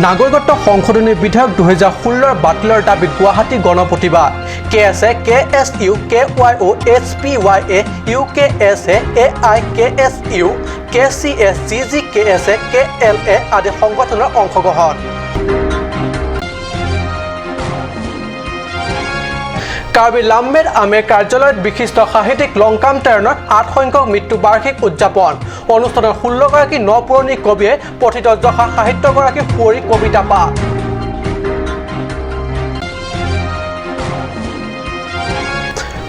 নাগৰিকত্ব সংশোধনী বিধেয়ক 2016ৰ বাতিলৰ দাবীত গুৱাহাটী গণ প্ৰতিবাদ। কে S A, K S U, K Y O', H P Y A, U K S A, A I K S U, K C S, G G K S A, K L এ আদি সংগঠনৰ অংশগ্ৰহণ। কাৰ্বি লাম্বেদ আমেৰ কাৰ্যালয়ত বিশিষ্ট সাহিত্যিক লংকাম টেৰণৰ 8 সংখ্যক মৃত্যু বাৰ্ষিক উদযাপন। অনুষ্ঠানত 16গৰাকী ন পুৰণি কবিয়ে পঠিত যশা সাহিত্যগৰাকী সুঁৱৰি কবিতা পাঠ।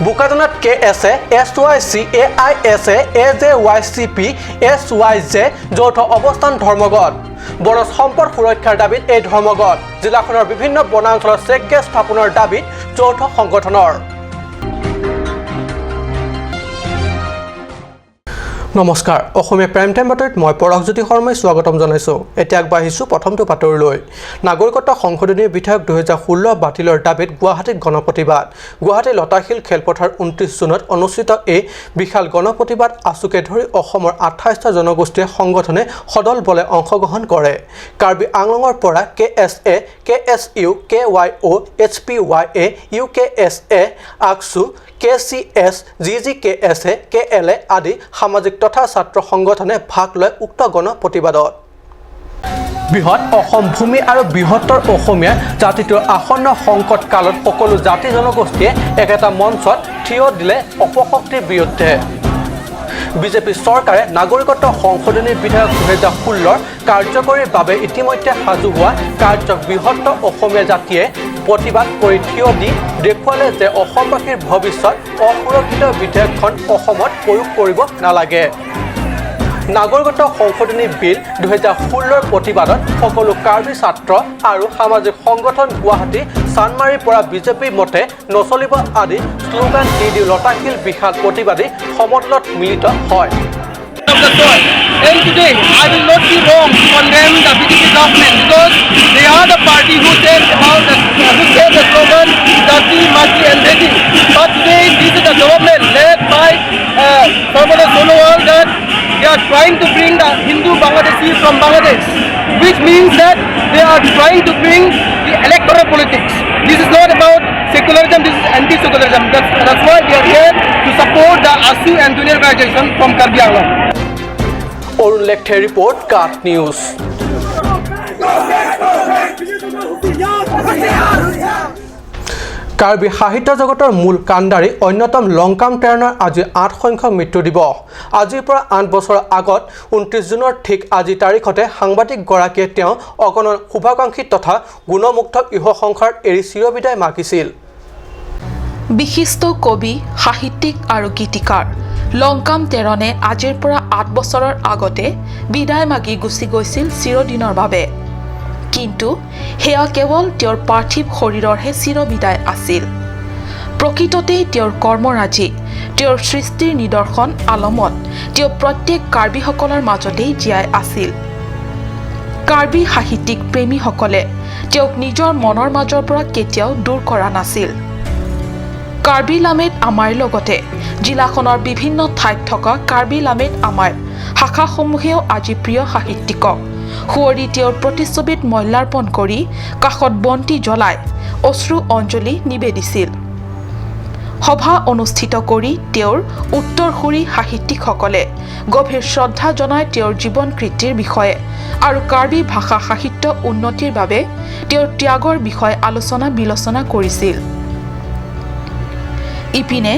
বোকাজানত কে S A, S Y C, A I S A, A J Y C P, S Y J যৌথ অৱস্থান ধৰ্মঘট। বনজ সম্পদ সুৰক্ষাৰ দাবীত এই ধৰ্মঘট। জিলাখনৰ বিভিন্ন বনাঞ্চলত চেক গেট স্থাপনৰ দাবীত যৌথ সংগঠনৰ। নমস্কাৰ, অসমীয়া প্ৰাইম টাইম বাতৰিত মই পৰশজ্যোতি শৰ্মাই স্বাগতম জনাইছোঁ। এতিয়া আগবাঢ়িছোঁ প্ৰথমটো বাতৰিলৈ। নাগৰিকত্ব সংশোধনী বিধেয়ক 2016 বাতিলৰ দাবীত গুৱাহাটীত গণ প্ৰতিবাদ। গুৱাহাটীৰ লতাশিল খেলপথাৰ 29 জুনত অনুষ্ঠিত এই বিশাল গণ প্ৰতিবাদ আছুকে ধৰি অসমৰ 28টা জনগোষ্ঠীয় সংগঠনে সদল বলে অংশগ্ৰহণ কৰে। কাৰ্বি আংলঙৰ পৰা K S A, K S U, K Y O', H P Y A, U K S A, AKSU, K C S, G G K S A, K L A আদি সামাজিক তথা ছাত্ৰ সংগঠনে ভাগ লয় উক্ত গণ প্ৰতিবাদত। বৃহৎ অসম ভূমি আৰু বৃহত্তৰ অসমীয়া জাতিটোৰ আসন্ন সংকট কালত সকলো জাতি জনগোষ্ঠীয়ে একেটা মঞ্চত থিয় দিলে অপশক্তিৰ বিৰুদ্ধে। বিজেপি চৰকাৰে নাগৰিকত্ব সংশোধনী বিধেয়ক 2016ৰ কাৰ্যকৰীৰ বাবে ইতিমধ্যে সাজু হোৱা কাৰ্যক বৃহত্তৰ অসমীয়া জাতিয়ে প্ৰতিবাদ কৰি থিয় দি দেখুৱালে যে অসমবাসীৰ ভৱিষ্যত অসুৰক্ষিত বিধেয়কখন অসমত প্ৰয়োগ কৰিব নালাগে। নাগৰিকত্ব সংশোধনী বিল 2016ৰ প্ৰতিবাদত সকলো কাৰ্বি ছাত্ৰ আৰু সামাজিক সংগঠন গুৱাহাটী চানমাৰীৰ পৰা বিজেপিৰ মতে নচলিব আদি শ্লোগান দি দি লতাশিল বিশাল প্ৰতিবাদী সমদলত মিলিত হয়। Of the soil. And today, I will not be wrong to condemn the BJP government because they are the party who said the slogan Jati, Mati and Beti. But today, this is the government led by Sarbananda Sonowal that they are trying to bring the Hindu Bangladeshi from Bangladesh, which means that they are trying to bring the electoral politics. This is not about secularism, this is anti-secularism. That's why we are here to support the ASU and junior organization from Karbi Anglong. Arun লেখথে report, cut news. Karbi সাহিত্য জগতৰ মূল কাণ্ডাৰী অন্যতম লংকাম টেৰণৰ আজি 8 সংখ্যক মৃত্যু দিৱস। আজিৰ পৰা 8 বছৰৰ আগত 29 জুনৰ ঠিক আজি তাৰিখতে সাংবাদিকগৰাকীয়ে তেওঁ অগণন শুভাকাংক্ষী তথা গুণমুগ্ধক ইহ সংসাৰত এৰি চিৰবিদায় মাগিছিল। বিশিষ্ট কবি, সাহিত্যিক আৰু গীতিকাৰ লংকাম টেৰণে আজিৰ পৰা 8 বছৰৰ আগতে বিদায় মাগি গুচি গৈছিল চিৰদিনৰ বাবে। কিন্তু সেয়া কেৱল তেওঁৰ পাৰ্থিৱ শৰীৰৰহে চিৰবিদায় আছিল। প্ৰকৃততেই তেওঁৰ কৰ্মৰাজি, তেওঁৰ সৃষ্টিৰ নিদৰ্শন আলমত তেওঁ প্ৰত্যেক কাৰ্বিসকলৰ মাজতেই জীয়াই আছিল। কাৰ্বি সাহিত্যিক প্ৰেমীসকলে তেওঁক নিজৰ মনৰ মাজৰ পৰা কেতিয়াও দূৰ কৰা নাছিল। কাৰ্বি লামেত আমাৰ লগতে জিলাখনৰ বিভিন্ন ঠাইত থকা কাৰ্বি লামেত আমাৰ শাখাসমূহেও আজি প্ৰিয় সাহিত্যিকক সুঁৱৰি তেওঁৰ প্ৰতিচ্ছবিত মল্যাৰ্পণ কৰি কাষত বন্তি জ্বলাই অশ্ৰু অঞ্জলি নিবেদিছিল। সভা অনুষ্ঠিত কৰি তেওঁৰ উত্তৰসূৰী সাহিত্যিকসকলে গভীৰ শ্ৰদ্ধা জনাই তেওঁৰ জীৱন কীৰ্তিৰ বিষয়ে আৰু কাৰ্বি ভাষা সাহিত্য উন্নতিৰ বাবে তেওঁৰ ত্যাগৰ বিষয়ে আলোচনা বিলোচনা কৰিছিল। ইপিনে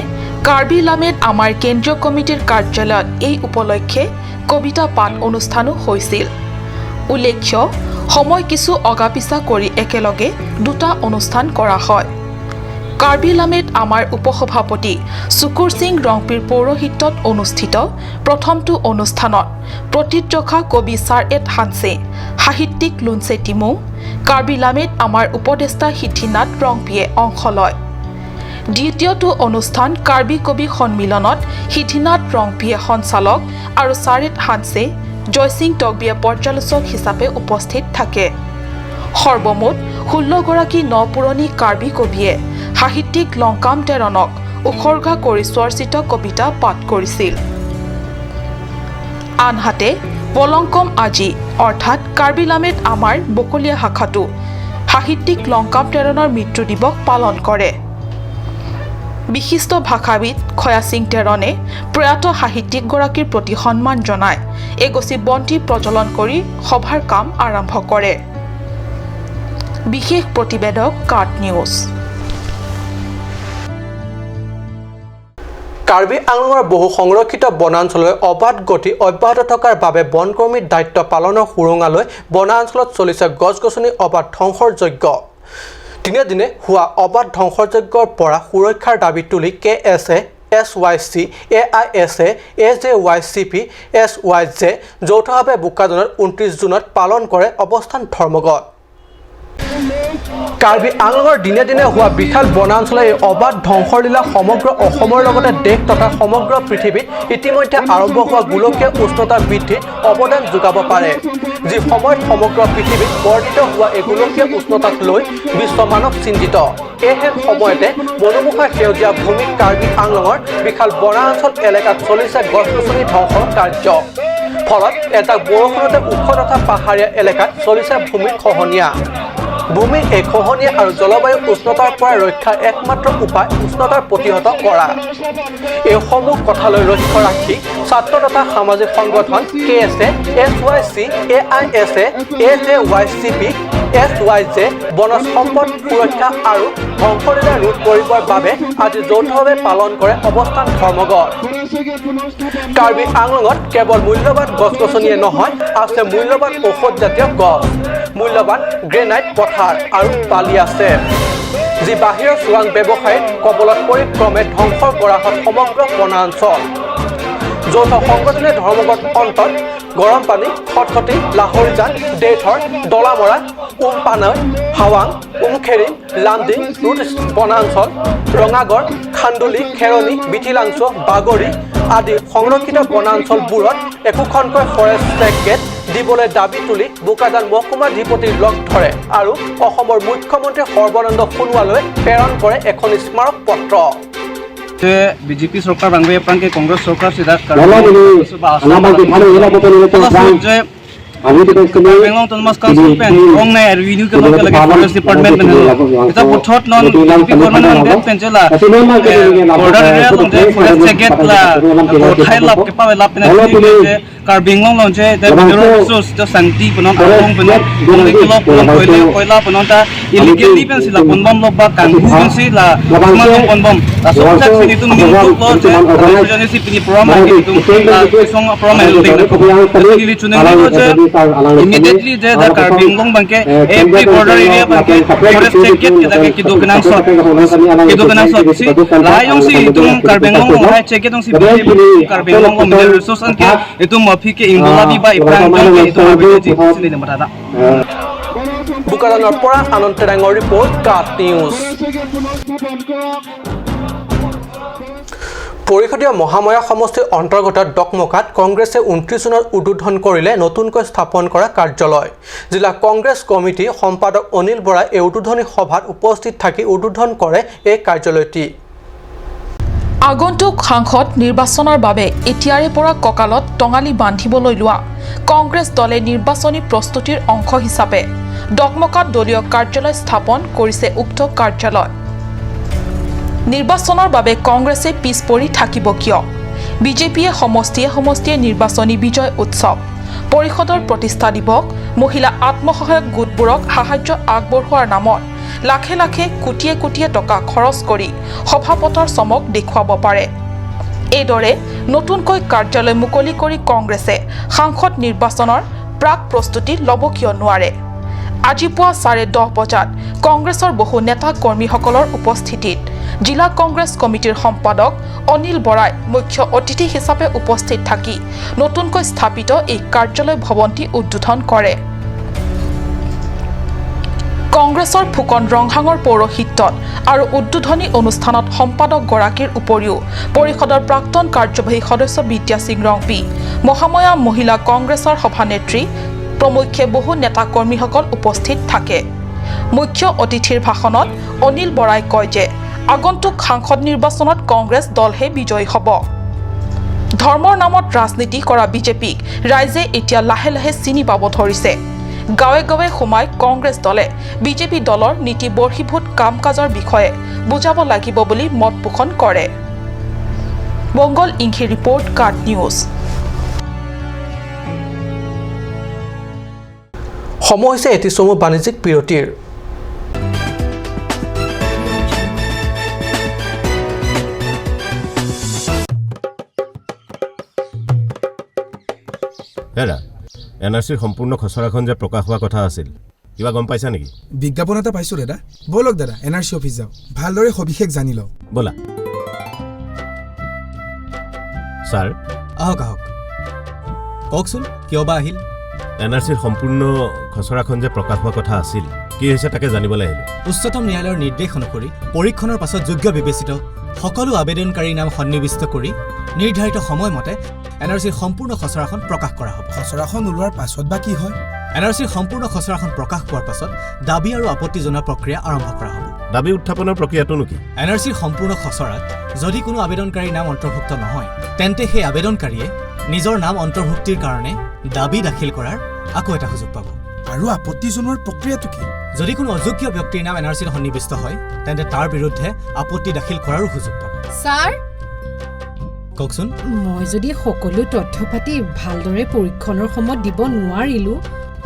কাৰ্বি লামেত আমাৰ কেন্দ্ৰীয় কমিটিৰ কাৰ্যালয়ত এই উপলক্ষে কবিতা পাঠ অনুষ্ঠানো হৈছিল। উল্লেখ্য, সময় কিছু অগাপিছা কৰি একেলগে দুটা অনুষ্ঠান কৰা হয়। কাৰ্বি লামেত আমাৰ উপসভাপতি চুকুৰ সিং ৰংপিৰ পৌৰোহিত্যত অনুষ্ঠিত প্ৰথমটো অনুষ্ঠানত প্ৰতিৰক্ষা কবি ছাৰ এট হানছে, সাহিত্যিক লুনচে টিমুং, কাৰ্বি লামেত আমাৰ উপদেষ্টা সিদ্ধিনাথ ৰংপিয়ে অংশ লয়। দ্বিতীয়টো অনুষ্ঠান কাৰ্বি কবি সন্মিলনত সিদ্ধিনাথ ৰংপিয়ে সঞ্চালক আৰু চাৰেট হানছে, জয়সিং টকবিয়ে পৰ্যালোচক হিচাপে উপস্থিত থাকে। সৰ্বমুঠ 16গৰাকী ন পুৰণি কাৰ্বি কবিয়ে সাহিত্যিক লংকাম টেৰণক উৎসৰ্গা কৰি স্বৰচিত কবিতা পাঠ কৰিছিল। আনহাতে বলংকম আজি অৰ্থাৎ কাৰ্বি লামেত আমাৰ বকলীয়া শাখাটো সাহিত্যিক লংকাম টেৰণৰ মৃত্যু দিৱস পালন কৰে। বিশিষ্ট ভাষাবিদ খয়াসিং টেৰণে প্ৰয়াত সাহিত্যিকগৰাকীৰ প্ৰতি সন্মান জনাই এগছি বন্তি প্ৰজ্বলন কৰি সভাৰ কাম আৰম্ভ কৰে। বিশেষ প্ৰতিবেদক কাট নিউজ। কাৰ্বি আংলঙৰ বহু সংৰক্ষিত বনাঞ্চললৈ অবাধ গতি অব্যাহত থকাৰ বাবে বনকৰ্মীৰ দায়িত্ব পালনৰ সুৰুঙালৈ বনাঞ্চলত চলিছে গছ গছনি অবাধ ধ্বংসৰ যজ্ঞ। দিনে দিনে হোৱা অবাধ ধ্বংসযজ্ঞৰ পৰা সুৰক্ষাৰ দাবী তুলি K S A, S Y C, A I S A, A J Y C P, S Y J যৌথভাৱে বোকাজানত 29 জুনত পালন কৰে অৱস্থান ধৰ্মঘট। কাৰ্বি আংলঙৰ দিনে দিনে হোৱা বিশাল বনাঞ্চলৰ এই অবাধ ধ্বংসলীলা সমগ্ৰ অসমৰ লগতে দেশ তথা সমগ্ৰ পৃথিৱীত ইতিমধ্যে আৰম্ভ হোৱা গোলকীয় উষ্ণতা বৃদ্ধিত অৱদান যোগাব পাৰে। যি সময়ত সমগ্ৰ পৃথিৱীত বৰ্ধিত হোৱা এই গোলকীয় উষ্ণতাক লৈ বিশ্ব মানৱ চিন্তিত, এইহেন সময়তে মনোমোহা সেউজীয়া ভূমি কাৰ্বি আংলঙৰ বিশাল বনাঞ্চল এলেকাত চলিছে গছ গছনি ধ্বংসৰ কাৰ্য। ফলত এজাক বৰষুণতে ওখ তথা পাহাৰীয়া এলেকাত চলিছে ভূমিৰ খহনীয়া। ভূমিৰ এই খহনীয়া আৰু জলবায়ু উষ্ণতাৰ পৰা ৰক্ষাৰ একমাত্ৰ উপায় উষ্ণতাৰ প্ৰতিহত কৰা। এইসমূহ কথালৈ লক্ষ্য ৰাখি ছাত্ৰ তথা সামাজিক সংগঠন K S A, S Y C, A I S A, A J Y C P, S Y J বনজ সম্পদ সুৰক্ষা আৰু ধ্বংসলীলা ৰোধ কৰিবৰ বাবে আজি যৌথভাৱে পালন কৰে অৱস্থান ধৰ্মঘট। কাৰ্বি আংলঙত কেৱল মূল্যৱান গছ গছনিয়ে নহয়, আছে মূল্যৱান ঔষধজাতীয় গছ, মূল্যৱান গ্ৰেনাইট পথাৰ আৰু বালি আছে, যি বাহিৰৰ চোৰাং ব্যৱসায়ীৰ কবলত পৰি ক্ৰমে ধ্বংসৰ গৰাহত সমগ্ৰ বনাঞ্চল। যৌথ সংগঠনে ধৰ্মঘট অন্তত গৰমপানী, খটখটি, লাহৰিজান, দেউথৰ, দলামৰা, উমপানৈ, হাৱাং, উমখেৰিং, লামডিং, ৰুট বনাঞ্চল, ৰঙাগড়, খান্দুলি, খেৰণি, বিথিলাংচু, বাগৰি আদি সংৰক্ষিত বনাঞ্চলবোৰত একোখনকৈ ফৰেষ্ট চেক গেট দিবলৈ দাবী তুলি বোকাজান মহকুমাধিপতিৰ লগ ধৰে আৰু অসমৰ মুখ্যমন্ত্ৰী সৰ্বানন্দ সোণোৱাললৈ প্ৰেৰণ কৰে এখন স্মাৰক পত্ৰ। BJP Sarkar Bangladesh Congress Sarkar Immediately the Karbi Anglong banke every border area banke forest check gate kita ke kido kenang sot si layong si itu Karbi Anglong hai check gate si Karbi Anglong mineral resource anke itu mafi ke ingolabi ba iprang ke itu abiji sini nomor ada। বোকাজানৰ পৰা আনন্দ তেৰাঙৰ report, cut news. পৰিষদীয় মহাময়া সমষ্টিৰ অন্তৰ্গত ডকমকাত কংগ্ৰেছে 29 জুনত উদ্বোধন কৰিলে নতুনকৈ স্থাপন কৰা কাৰ্যালয়। জিলা কংগ্ৰেছ কমিটিৰ সম্পাদক অনিল বৰাই এই উদ্বোধনী সভাত উপস্থিত থাকি উদ্বোধন কৰে এই কাৰ্যালয়টি। আগন্তুক সাংসদ নিৰ্বাচনৰ বাবে এতিয়াৰে পৰা কঁকালত টঙালি বান্ধিবলৈ লোৱা কংগ্ৰেছ দলে নিৰ্বাচনী প্ৰস্তুতিৰ অংশ হিচাপে ডকমকাত দলীয় কাৰ্যালয় স্থাপন কৰিছে। উক্ত কাৰ্যালয় নিৰ্বাচনৰ বাবে কংগ্ৰেছে পিছ পৰি থাকিব কিয়? বিজেপিয়ে সমষ্টিয়ে সমষ্টিয়ে নিৰ্বাচনী বিজয় উৎসৱ, পৰিষদৰ প্ৰতিষ্ঠা দিৱস, মহিলা আত্মসহায়ক গোটবোৰক সাহায্য আগবঢ়োৱাৰ নামত লাখে লাখে কোটিয়ে কোটিয়ে টকা খৰচ কৰি সভা পতাৰ চমক দেখুৱাব পাৰে। এইদৰে নতুনকৈ কাৰ্যালয় মুকলি কৰি কংগ্ৰেছে সাংসদ নিৰ্বাচনৰ প্ৰাক প্ৰস্তুতি ল'ব কিয় নোৱাৰে? আজি পুৱা 10:30 বজাত কংগ্ৰেছৰ বহু নেতা কৰ্মীসকলৰ উপস্থিতিত জিলা কংগ্ৰেছ কমিটিৰ সম্পাদক অনিল বৰাই মুখ্য অতিথি হিচাপে উপস্থিত থাকি নতুনকৈ স্থাপিত এই কাৰ্যালয় ভৱনটি উদ্বোধন কৰে। কংগ্ৰেছৰ ফুকন ৰংহাঙৰ পৌৰোহিত্যত আৰু উদ্বোধনী অনুষ্ঠানত সম্পাদকগৰাকীৰ উপৰিও পৰিষদৰ প্ৰাক্তন কাৰ্যবাহী সদস্য বিদ্যা সিং ৰংপি, মহাময়া মহিলা কংগ্ৰেছৰ সভানেত্ৰী প্ৰমুখ্যে বহু নেতা কৰ্মীসকল উপস্থিত থাকে। মুখ্য অতিথিৰ ভাষণত অনিল বৰাই কয় যে আগন্তুক সাংসদ নিৰ্বাচনত কংগ্ৰেছ দলহে বিজয়ী হ'ব। ধৰ্মৰ নামত ৰাজনীতি কৰা বিজেপিক ৰাইজে এতিয়া লাহে লাহে চিনি পাব ধৰিছে। গাঁৱে গাঁৱে সোমাই কংগ্ৰেছ দলে বিজেপি দলৰ নীতি বৰ্হিভূত কাম কাজৰ বিষয়ে বুজাব লাগিব বুলি মত পোষণ কৰে। বংগল ইংহি ৰিপৰ্ট, কাট নিউজ। সময় হৈছে এটি চমু বাণিজ্যিক বিৰতিৰ। হেৰা, এনআৰচিৰ সম্পূৰ্ণ খচৰাখন যে প্ৰকাশ হোৱা কথা আছিল, কিবা গম পাইছা নেকি? বিজ্ঞাপন এটা পাইছোঁ দাদা। ব'লক দাদা, এনআৰচি অফিচ যাওঁ, ভালদৰে সবিশেষ জানি লওঁ। ব'লা। ছাৰ। আহক আহক, কওকচোন কিয় বা আহিল? এনআৰচিৰ সম্পূৰ্ণ খচৰাখন যে প্ৰকাশ হোৱা কথা আছিল, কি হৈছে তাকে জানিবলৈ আহিলোঁ। উচ্চতম ন্যায়ালয়ৰ নিৰ্দেশ অনুসৰি পৰীক্ষণৰ পাছত যোগ্য বিবেচিত সকলো আবেদনকাৰীৰ নাম সন্নিৱিষ্ট কৰি নিৰ্ধাৰিত সময়মতে এনআৰচিৰ সম্পূৰ্ণ খচৰাখন প্ৰকাশ কৰা হ'ব। খচৰাখন ওলোৱাৰ পাছত বা কি হয়? এনআৰচিৰ সম্পূৰ্ণ খচৰাখন প্ৰকাশ পোৱাৰ পাছত দাবী আৰু আপত্তি জনোৱা প্ৰক্ৰিয়া আৰম্ভ কৰা হ'ব। দাবী উত্থাপনৰ প্ৰক্ৰিয়াটোনো কি? এনআৰচিৰ সম্পূৰ্ণ খচৰাত যদি কোনো আবেদনকাৰীৰ নাম অন্তৰ্ভুক্ত নহয়, তেন্তে সেই আবেদনকাৰীয়ে নিজৰ নাম অন্তৰ্ভুক্তিৰ কাৰণে দাবী দাখিল কৰাৰ আকৌ এটা সুযোগ পাব। আৰু আপত্তি জনোৱাৰ প্ৰক্ৰিয়াটো কি? যদি কোনো অযোগ্য ব্যক্তিৰ নাম এনআৰচিত সন্নিৱিষ্ট হয়, তেন্তে তাৰ বিৰুদ্ধে আপত্তি দাখিল কৰাৰো সুযোগ পাব। ছাৰ। কওকচোন। মই যদি সকলো তথ্য পাতি ভালদৰে পৰীক্ষণৰ সময়ত দিব নোৱাৰিলোঁ,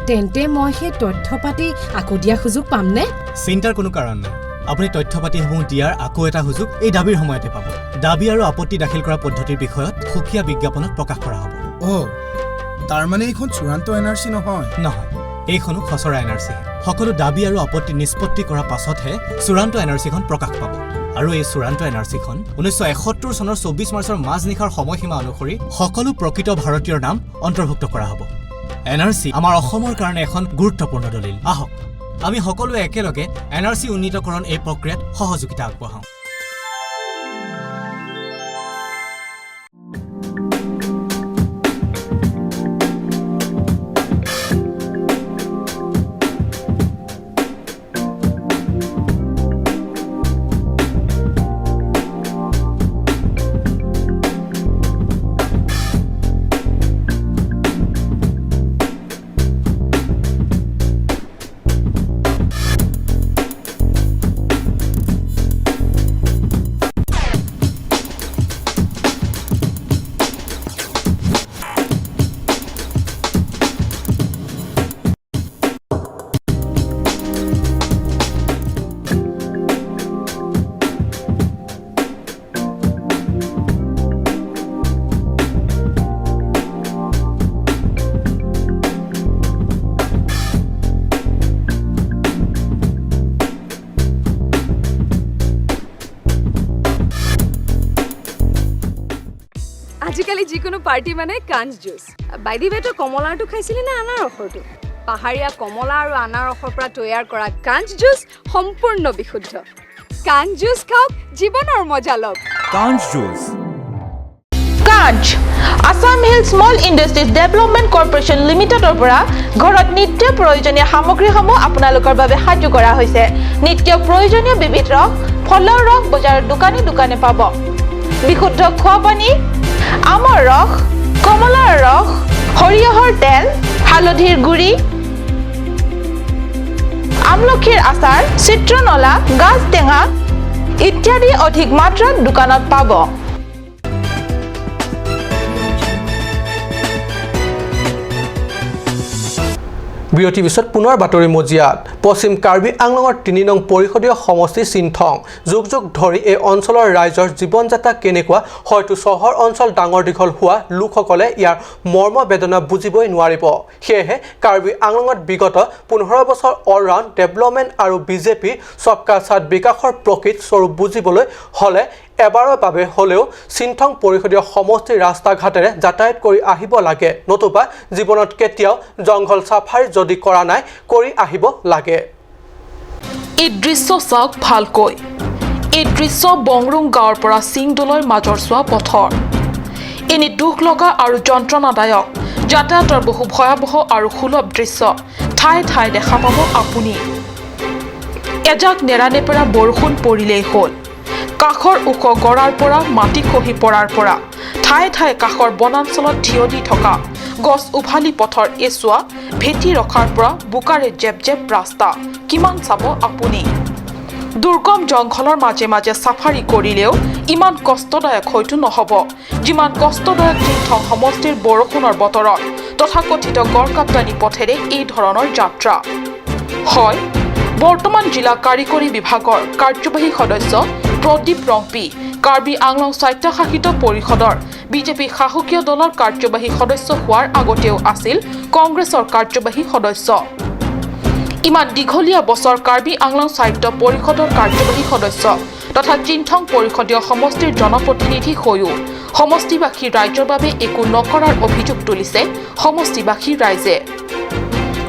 তেন্তে মই সেই তথ্য পাতি আকৌ দিয়া সুযোগ পামনে? চিন্তাৰ কোনো কাৰণ নাই। আপুনি তথ্য পাতিসমূহ দিয়াৰ আকৌ এটা সুযোগ এই দাবীৰ সময়তে পাব। দাবী আৰু আপত্তি দাখিল কৰা পদ্ধতিৰ বিষয়ত সুকীয়া বিজ্ঞাপনত প্ৰকাশ কৰা হ'ব। অ', তাৰমানে এইখন চূড়ান্ত এনআৰচি নহয়? নহয়, এইখনো খচৰা এনআৰচি। সকলো দাবী আৰু আপত্তি নিষ্পত্তি কৰাৰ পাছতহে চূড়ান্ত এনআৰচিখন প্ৰকাশ পাব। আৰু এই চূড়ান্ত এনআৰচিখন 1971 চনৰ 24 মাৰ্চৰ মাজনিশাৰ সময়সীমা অনুসৰি সকলো প্ৰকৃত ভাৰতীয়ৰ নাম অন্তৰ্ভুক্ত কৰা হ'ব। এনআৰচি আমাৰ অসমৰ কাৰণে এখন গুৰুত্বপূৰ্ণ দলিল। আহক আমি সকলোৱে একেলগে এনআৰচি উন্নীতকৰণ এই প্ৰক্ৰিয়াত সহযোগিতা আগবঢ়াওঁ। আজিকালি যিকোনো পাৰ্টি মানে কাঞ্চ জুচ। বাই the ৱে, তই কমলাৰটো খাইছিলি নে আনাৰসৰটো? পাহাৰীয়া কমলা আৰু আনাৰসৰ পৰা তৈয়াৰ কৰা কাঞ্চ জুচ সম্পূৰ্ণ বিশুদ্ধ। কাঞ্চ জুচ খাওক, জীৱনৰ মজা লওক। কাঞ্চ juice. Kanch Assam hill small industries development corporation লিমিটেডৰ পৰা ঘৰত নিত্য প্ৰয়োজনীয় সামগ্ৰীসমূহ আপোনালোকৰ বাবে সাজু কৰা হৈছে। নিত্য প্ৰয়োজনীয় বিবিধ ৰস, ফলৰ ৰস বজাৰৰ দোকানে দোকানে পাব। বিশুদ্ধ খোৱা পানী, আমৰ ৰস, কমলাৰ ৰস, সৰিয়হৰ তেল, হালধিৰ গুড়ি, আমলখিৰ আচাৰ, চিত্ৰনলা, গাজ টেঙা ইত্যাদি অধিক মাত্ৰাত দোকানত পাব। বিৰতিৰ পিছত পুনৰ বাতৰি মজিয়াত। পশ্চিম কাৰ্বি আংলঙৰ 3 নং পৰিষদীয় সমষ্টি চিন্থং। যুগ যুগ ধৰি এই অঞ্চলৰ ৰাইজৰ জীৱন যাত্ৰা কেনেকুৱা, হয়তো চহৰ অঞ্চল ডাঙৰ দীঘল হোৱা লোকসকলে ইয়াৰ মৰ্ম বেদনা বুজিবই নোৱাৰিব। সেয়েহে কাৰ্বি আংলঙত বিগত 15 বছৰ অলৰাউণ্ড ডেভেলপমেণ্ট আৰু বিজেপি সবকা সাথ বিকাশৰ প্ৰকৃত স্বৰূপ বুজিবলৈ হ'লে এবাৰৰ বাবে হ'লেও চিন্থং পৰিষদীয় সমষ্টিৰ ৰাস্তা ঘাটেৰে যাতায়াত কৰি আহিব লাগে, নতুবা জীৱনত কেতিয়াও জংঘল চাফাৰী যদি কৰা নাই কৰি আহিব লাগে। এই দৃশ্য চাওক ভালকৈ। এই দৃশ্য বংৰুং গাঁৱৰ পৰা সিংদলৈ মাজৰ চোৱা পথৰ। এনে দুখ লগা আৰু যন্ত্ৰণাদায়ক যাতায়াতৰ বহু ভয়াৱহ আৰু সুলভ দৃশ্য ঠায়ে ঠায়ে দেখা পাব আপুনি। এজাক নেৰানেপেৰা বৰষুণ পৰিলেই হ'ল, কাষৰ ওখ গৰাৰ পৰা মাটি খহি পৰাৰ পৰা ঠায়ে ঠায়ে কাষৰ বনাঞ্চলত থিয় দি থকা গছ উভালি পথৰ এচোৱা ভেটি ৰখাৰ পৰা বোকাৰে জেপ জেপ ৰাস্তা কিমান চাব আপুনি। দুৰ্গম জংঘলৰ মাজে মাজে চাফাৰী কৰিলেও ইমান কষ্টদায়ক হয়তো নহ'ব যিমান কষ্টদায়ক তীৰ্থ সমষ্টিৰ বৰষুণৰ বতৰত তথাকথিত গড়কাপ্তানি পথেৰে এই ধৰণৰ যাত্ৰা হয়। বৰ্তমান জিলা কাৰিকৰী বিভাগৰ কাৰ্যবাহী সদস্য প্ৰদীপ ৰংপি কাৰ্বি আংলং স্বায়ত্তশাসিত পৰিষদৰ বিজেপি শাসকীয় দলৰ কাৰ্যবাহী সদস্য হোৱাৰ আগতেও আছিল কংগ্ৰেছৰ কাৰ্যবাহী সদস্য। ইমান দীঘলীয়া বছৰ কাৰ্বি আংলং স্বায়ত্ত পৰিষদৰ কাৰ্যবাহী সদস্য তথা চিন্থং পৰিষদীয় সমষ্টিৰ জনপ্ৰতিনিধি হৈও সমষ্টিবাসী ৰাইজৰ বাবে একো নকৰাৰ অভিযোগ তুলিছে সমষ্টিবাসী ৰাইজে।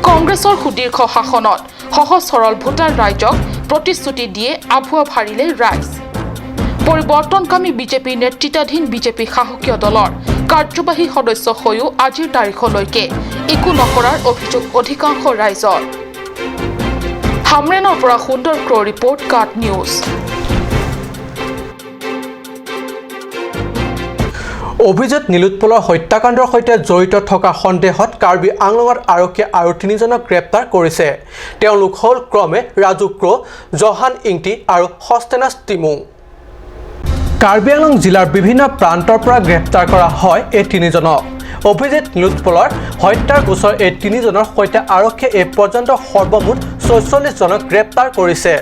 কংগ্ৰেছৰ সুদীৰ্ঘ শাসনত সহজ সৰল ভোটাৰ ৰাইজক প্ৰতিশ্ৰুতি দিয়ে আভুৱা ভাৰিলে ৰাইজ। পৰিৱৰ্তনকামী বিজেপি নেতৃত্বাধীন বিজেপি শাসকীয় দলৰ কাৰ্যবাহী সদস্য হৈও আজিৰ তাৰিখলৈকে একো নকৰাৰ অভিযোগ অধিকাংশ ৰাইজৰ। হামৰেনৰ পৰা সুন্দৰ ক্ৰ' ৰিপৰ্ট, কাট নিউজ। অভিজিত নীলোৎপলৰ হত্যাকাণ্ডৰ সৈতে জড়িত থকা সন্দেহত কাৰ্বি আংলঙত আৰক্ষীয়ে আৰু তিনিজনক গ্ৰেপ্তাৰ কৰিছে। তেওঁলোক হ'ল ক্ৰমে ৰাজু ক্ৰ', জহান ইংটি আৰু সস্তেনাছ টিমুং। কাৰ্বি আংলং জিলাৰ বিভিন্ন প্ৰান্তৰ পৰা গ্ৰেপ্তাৰ কৰা হয় এই তিনিজনক। অভিজিত নীলোৎপলৰ হত্যাৰ গোচৰ এই তিনিজনৰ সৈতে আৰক্ষীয়ে এই পৰ্যন্ত সৰ্বমুঠ 46 জনক গ্ৰেপ্তাৰ কৰিছে।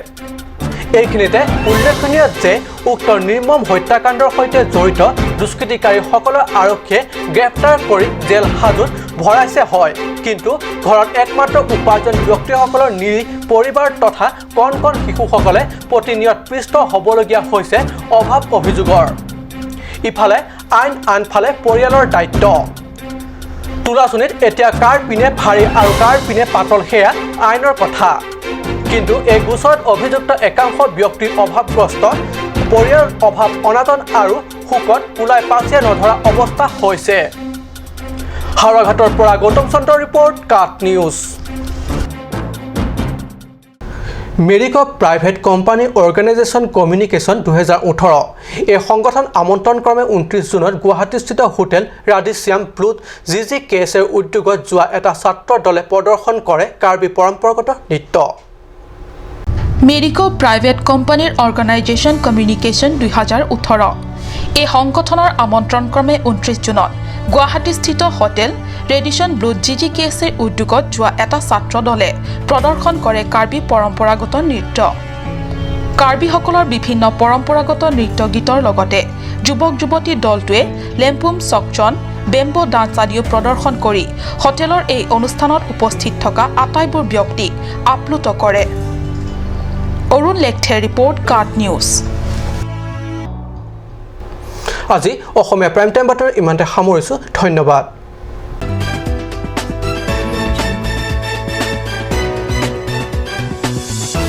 এইখিনিতে উল্লেখনীয় যে উক্ত নিৰ্মম হত্যাকাণ্ডৰ সৈতে জড়িত দুষ্কৃতিকাৰীসকলৰ আৰক্ষীয়ে গ্ৰেপ্তাৰ কৰি জেল হাজোত ভৰাইছে হয়, কিন্তু ঘৰত একমাত্ৰ উপাৰ্জন ব্যক্তিসকলৰ নিৰীহ পৰিবাৰ তথা কণ কণ শিশুসকলে প্ৰতিনিয়ত পৃষ্ঠ হ'বলগীয়া হৈছে অভাৱ অভিযোগৰ। ইফালে আইন আনফালে পৰিয়ালৰ দায়িত্ব। তুলাচনীত এতিয়া কাৰ পিনে ভাৰী আৰু কাৰ পিনে পাতল সেয়া আইনৰ কথা। কিন্তু এই গোচৰত অভিযুক্ত একাংশ ব্যক্তিৰ অভাৱগ্ৰস্ত পৰিয়ালৰ অভাৱ অনাটন আৰু শোকত ওলাই পাচিয়ে নধৰা অৱস্থা হৈছে। হাওৰাঘাটৰ পৰা গৌতম চন্দ্ৰৰ ৰিপৰ্ট, কাট নিউজ। মেৰিক প্ৰাইভেট কোম্পানী অৰ্গেনাইজেশ্যন কমিউনিকেশ্যন 2018 এই সংগঠন আমন্ত্ৰণক্ৰমে 29 জুনত গুৱাহাটীস্থিত হোটেল ৰাধেশ্যাম ব্লুত জি জি কে এছৰ উদ্যোগত যোৱা এটা ছাত্ৰ দলে প্ৰদৰ্শন কৰে কাৰ্বি পৰম্পৰাগত নৃত্য। মেৰিকো প্ৰাইভেট কোম্পানীৰ অৰ্গেনাইজেশ্যন কমিউনিকেশ্যন 2018 এই সংগঠনৰ আমন্ত্ৰণক্ৰমে 29 জুনত গুৱাহাটীস্থিত hotel Radisson ব্লুত G G K এছৰ উদ্যোগত যোৱা এটা ছাত্ৰ দলে প্ৰদৰ্শন কৰে কাৰ্বি পৰম্পৰাগত নৃত্য। কাৰ্বিসকলৰ বিভিন্ন পৰম্পৰাগত নৃত্য গীতৰ লগতে যুৱক যুৱতী দলটোৱে লেম্পুম, চকচন, বেম্বো ডান্স আদিও প্ৰদৰ্শন কৰি হোটেলৰ এই অনুষ্ঠানত উপস্থিত থকা আটাইবোৰ ব্যক্তিক আপ্লুত কৰে। Arun লেখথেৰ report, cut news. আজি অসমীয়া প্ৰাইম টাইম বাতৰি ইমানতে সামৰিছোঁ। ধন্যবাদ।